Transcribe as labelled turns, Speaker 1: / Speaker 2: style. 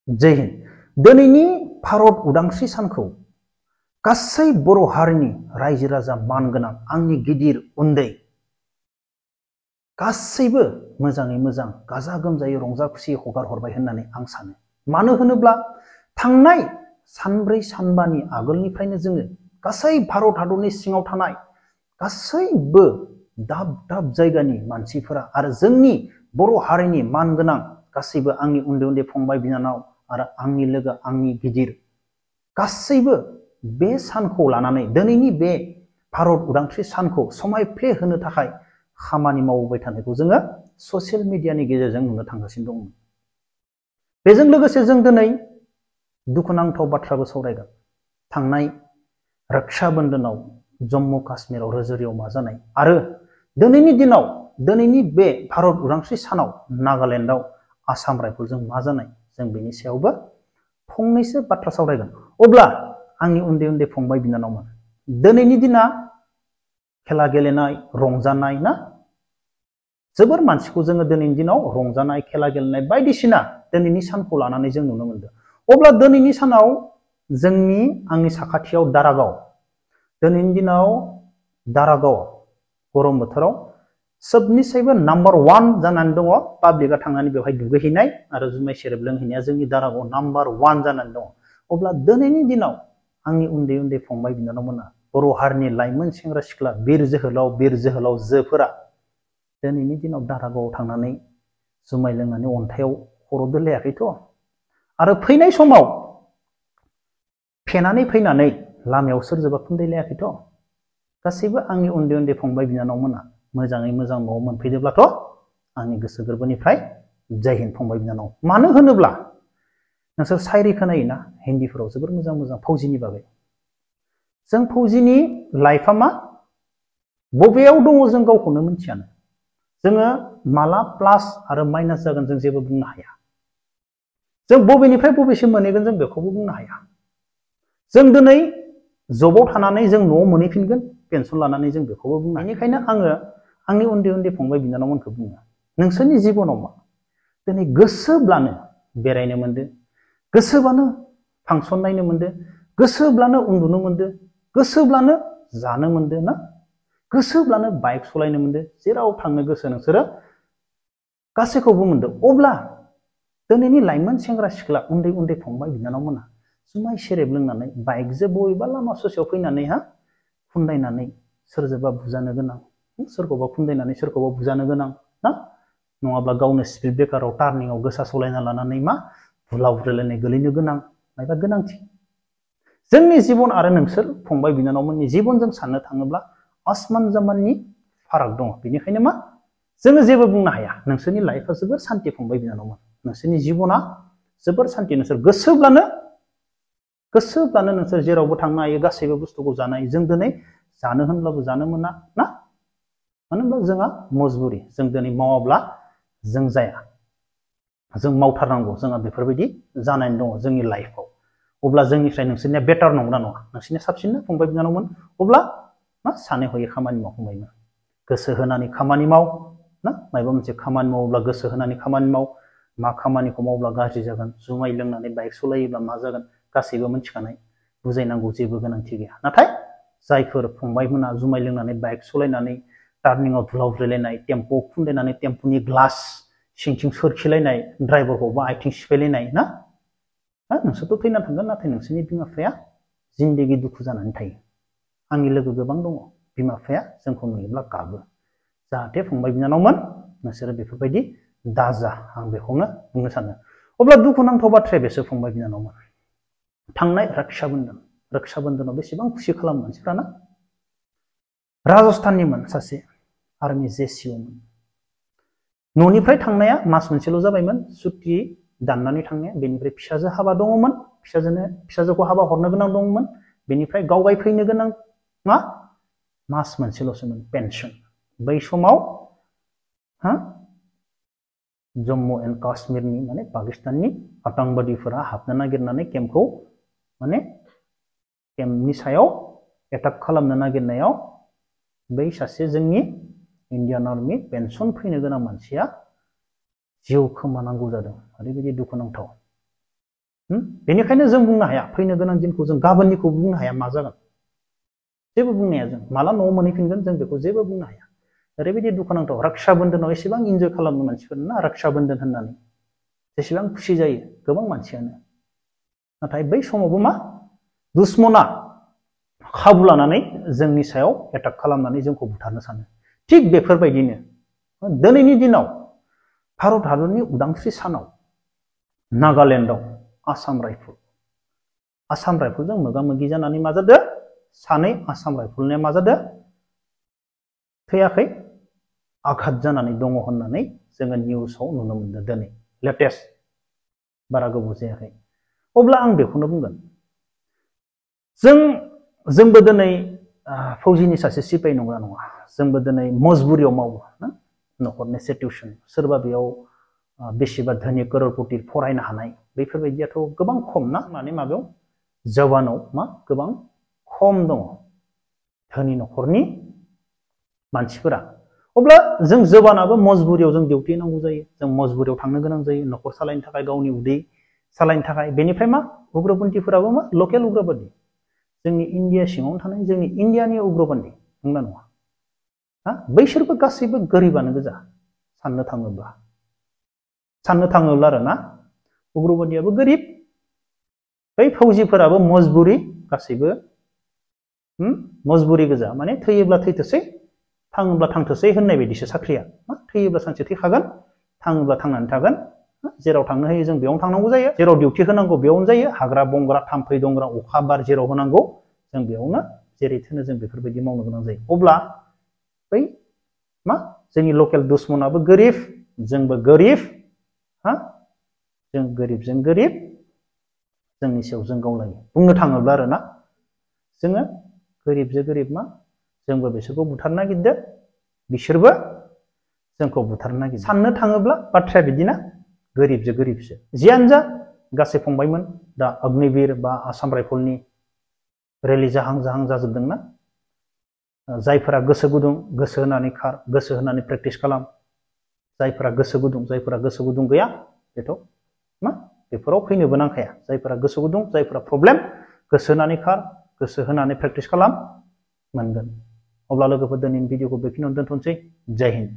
Speaker 1: जय हिन्द। दिनैनि भारत उदांस्रि सानखौ गासै बर' हारिनि रायजो राजा मानगोनां आंनि गिदिर उन्दै गासैबो मोजाङै मोजां गाजा गोमजायै रंजा खुसि हगार हरबाय होननानै आं सानो। मानो होनोब्ला थांनाय सानब्रै सानबानि आगोलनिफ्रायनो जोङो गासै भारत हादरनि सिङाव थानाय गासैबो दाब दाब जायगानि मानसिफोरा आरो जोंनि बर' हारिनि मानगोनां गासैबो आंनि उन्दै उन्दै फंबाय बिनानाव आरो आंनि लोगो आंनि गिदिर गासैबो बे सानखौ लानानै दिनैनि बे भारत उदांस्रि सानखौ समायफ्ले होनो थाखाय खामानि मावबाय थानायखौ जोङो ससियेल मिडियानि गेजेरजों नुनो थांगासिनो दं। बेजों लोगोसे जों दिनै दुखुनांथाव बाथ्राबो सावरायगोन। थांनाय रक्षा बंधनाव जम्मु काश्मीराव रोजोरियाव मा जानाय आरो दिनैनि दिनाव दिनैनि बे भारत उदांस्रि सानाव नागालेण्डआव आसाम राइफलजों मा जानाय जों बेनि सायावबो फंनैसो बाथ्रा सावरायगोन। अब्ला आंनि उन्दै उन्दै फंबाय बिनानावमोन, दिनैनि दिना खेला गेलेनाय रंजानाय ना जोबोर मानसिखौ जोङो दिनैनि दिनाव रंजानाय खेला गेलेनाय बायदिसिना दिनैनि सानखौ लानानै जों नुनो मोनदों। अब्ला दिनैनि सानाव आंनि साखाथियाव दारागाव, दिनैनि दिनाव दारागाव गरम बोथोराव सबनिसायबो नाम्बार 1 जानानै दङ। पाब्लिकआ थांनानै बेवहाय दुगैहैनाय आरो जुमाय सेरेब लोंहैनाया जोंनि दारागाव नाम्बार 1 जानानै दङ। अब्ला दिनैनि दिनाव आंनि उन्दै उन्दै फंबाय बिनानावमोना बर' हारिनि लाइमोन सेंग्रा सिख्ला बिर जोहोलावजोफोरा दिनैनि दिनाव दारागावआव थांनानै जुमाय लोंनानै अन्थाइयाव खर' दोलायाखैथ' आरो फैनाय समाव फेनानै फैनानै लामायाव सोरजोंबा खुन्दायलायाखैथ'। गासैबो आंनि उन्दै उन्दै फंबाय बिनानावमोना मोजाङै मोजां न'आव मोनफैदोंब्लाथ' आंनि गोसो गोरबोनिफ्राय जय हिन्द फंबाय बिनानाव। मानो होनोब्ला नोंसोर सायरि खोनायोना हिन्दीफोराव जोबोर मोजां मोजां फौजिनि बागै। जों फौजिनि लाइफआ मा बबेयाव दङ जों गावखौनो मिथियानो। जोङो माला प्लास आरो माइनास जागोन जों जेबो बुंनो हाया। जों बबेनिफ्राय बबेसिम मोनहैगोन जों बेखौबो बुंनो हाया। जों दिनै जबाव थानानै जों न'आव मोनहैफिनगोन पेन्सन लानानै जों बेखौबो बुंनो हाया। बेनिखायनो आङो आंनि उन्दै उन्दै फंबाय बिनानावमोनखौ बुङो, नोंसोरनि जिबनाव मा दिनै गोसोब्लानो बेरायनो मोनदो, गोसोब्लानो फांसन नायनो मोनदो, गोसोब्लानो उन्दुनो मोनदो, गोसोब्लानो जानो मोनदो ना, गोसोब्लानो बाइक सालायनो मोनदो, जेराव थांनो गोसो नोंसोरो गासैखौबो मोनदो। अब्ला दिनैनि लाइमोन सेंग्रा सिख्ला उन्दै उन्दै फंबाय बिनानावमोना जुमाय सेरेब लोंनानै बाइकजों बबेबा लामा ससेयाव फैनानै खुन्दायनानै सोरजोंबा बुजानो गोनां, सोरखौबा खुन्दायनानै सोरखौबा बुजानो गोनां ना, नङाब्ला गावनो स्पिड ब्रेकाराव टार्निंआव गोसा सालायना लानानै मा बुलाव बुलायलायनाय गोलैनो गोनां मायबा गोनांथि। जोंनि जिबन आरो नोंसोर फंबाय बिनानावमोननि जिबनजों साननो थाङोब्ला आसमान जामाननि फाराग दङ। बेनिखायनो मा जोङो जेबो बुंनो हाया। नोंसोरनि लाइफआ जोबोर सान्थि फंबाय बिनानावमोन, नोंसोरनि जिबना जोबोर सान्थि। नोंसोर गोसोब्लानो नोंसोर जेरावबो थांनो हायो, गासैबो बुस्थुखौ जानो हायो। जों दिनै जानो होनब्लाबो जानो मोना ना, मानो होनब्ला जोंहा मजबुरि, जों दिनै मावाब्ला जों जाया, जों मावथारनांगौ। जोंहा बेफोरबायदि जानानै दङ जोंनि लाइफआव। अब्ला जोंनिफ्राय नोंसोरनिया बेटार नंगौना नङा? नोंसोरनिया साबसिन ना फंबाय बिनानावमोन? अब्ला मा सानै हयै खामानि माव फंबायमोन, गोसो होनानै खामानि माव ना, माबा मोनसे खामानि मावोब्ला गोसो होनानै खामानि माव। मा खामानिखौ मावब्ला गाज्रि जागोन, जुमाय लोंनानै बाइक सालायोब्ला मा जागोन गासैबो मिथिखानाय, बुजायनांगौ जेबो गोनांथि गैया। नाथाय जायफोर फंबायमोना जुमाय लोंनानै बाइक सालायनानै टार्निंआव धुलाव बुलायनाय, टेम्प'आव खुन्दायनानै टेम्प'नि ग्लास सिंथिं सोरखिलायनाय, ड्राइभारखौबा आथिं सिफायलायनाय ना, नोंसोरथ' थैना थांगोन, नाथाय नोंसोरनि बिमा बिफाया जिन्दगि दुखु जानानै थायो। आंनि लोगो गोबां दङ, बिमा बिफाया जोंखौ नुयोब्ला गाबो। जाहाथे फंबाय बिनानावमोन नोंसोरो बेफोरबायदि दाजा, आं बेखौनो बुंनो सानो। अब्ला दुखुनांथाव बाथ्राया बेसो फंबाय बिनानावमोन, थांनाय रक्षा बंधनाव बेसेबां खुसि खालामो मानसिफ्राना। राजस्थाननिमोन सासे आर्मि JCOमोन। न'निफ्राय थांनाया मास मोनसेल' जाबायमोन, सुटि दाननानै थांनाया। बेनिफ्राय फिसाजो हाबा दङमोन, फिसाजोखौ हाबा हरनो गोनां दङमोन। बेनिफ्राय गावगाय फैनो गोनां मा मास मोनसेल'सोमोन पेनसन। बै समाव जम्मु एन्ड काश्मीरनि माने पाकिस्ताननि आतंकबादिफोरा हाबनो नागिरनानै केम्पनि सायाव एटाक खालामनो नागिरनायाव बै सासे जोंनि इन्डियान आर्मि पेनसन फैनो गोनां मानसिया जिउ खोमानांगौ जादों। ओरैबायदि दुखुनांथाव। बेनिखायनो जों बुंनो हाया फैनो गोनां दिनखौ जों गाबोननिखौ बुंनो हाया मा जागोन जेबो बुंनो हाया जों माला न'आव मोनहैफिनगोन जों बेखौ जेबो बुंनो हाया ओरैबायदि दुखुनांथाव रक्षा बन्धनाव एसेबां इन्जय खालामो मानसिफोरा ना रक्षा बन्धन होननानै जेसेबां खुसि जायो गोबां मानसियानो नाथाय बै समावबो मा दुश्मना खाबु लानानै जोंनि सायाव एटाक खालामनानै जोंखौ बुथारनो सानो थिग बेफोरबायदिनो दिनैनि दिनाव भारत हादरनि उदांस्रि सानाव नागालेण्डआव आसाम राइफलजों मोगा मोगि जानानै मा जादों सानै आसाम राइफलनिया मा जादों थैयाखै आघात जानानै दङ होननानै जोङो निउसाव नुनो मोनदों दिनै लेटेस्ट बारा गोबाव जायाखै अब्ला आं बेखौनो बुंगोन जोंबो दिनै फौजिनि सासे सिपाहि नंगौना नङा जोंबो दिनै मजबुरियाव मावो ना न'खरनि सिटुएसन सोरबा बेयाव बेसेबा धोनि करोड़पति फरायनो हानाय बेफोरबायदियाथ' गोबां खम ना माने माबायाव जवानाव मा गोबां खम दङ धोनि न'खरनि मानसिफोरा अब्ला जों जवानाबो मजबुरियाव जों डिउटि नांगौ जायो जों मजबुरियाव थांनो गोनां जायो न'खर सालायनो थाखाय गावनि उदै सालायनो थाखाय बेनिफ्राय मा उग्रपन्थिफोराबो मा लकेल उग्रपन्थि जोंनि इण्डिया सिङावनो थानाय जोंनि इण्डियानि उग्रपन्थि नंगौना नङा बैसोरबो गासैबो गोरिबानो गोजा साननो थाङोब्ला आरो ना उग्रपन्थियाबो गोरिब बै फौजिफोराबो मजबुरि गासैबो मजबुरि गोजा माने थैयोब्ला थैथोसै थाङोब्ला थांथोसै होननाय बायदिसो साख्रिया थैयोब्ला सानसे थैखागोन थाङोब्ला थांनानै थागोन जेराव थांनो होयो जों बेयावनो थांनांगौ जायो जेराव डिउटि होनांगौ बेयावनो जायो हाग्रा बंग्रा थाम्फै दंग्रा अखा बार जेराव होनांगौ जों बेयावनो जेरै थोनो जों बेफोरबायदि मावनो गोनां जायो अब्ला बै मा जोंनि लकेल दुश्मनाबो गोरिब जोंबो गोरिब जों गोरिबजों गोरिब जोंनि सायाव जों गावलायो बुंनो थाङोब्ला आरोना जोङो गोरिबजों गोरिब मा जोंबो बिसोरखौ बुथारनो नागिरदों बिसोरबो जोंखौ बुथारनो नागिरदों साननो थाङोब्ला बाथ्राया बिदिना गोरिबजों गोरिबसो जियानो जा गासै फंबायमोन दा अग्निवीर बा आसाम राइफलनि रेलि जाहां जाजोबदोंना जायफोरा गोसो गुदुं गोसो होनानै खार गोसो होनानै प्रेक्टिस खालाम जायफोरा गोसो गुदुं गैया बेथ' मा बेफोराव फैनोबो नांखाया जायफोरा गोसो गुदुं जायफोरा प्रब्लेम गोसो होनानै खार गोसो होनानै प्रेक्टिस खालाम मोनगोन अब्ला लोगोफोर दिनैनि भिडिअखौ बेखिनियावनो दोनथ'नोसै जय हिन्द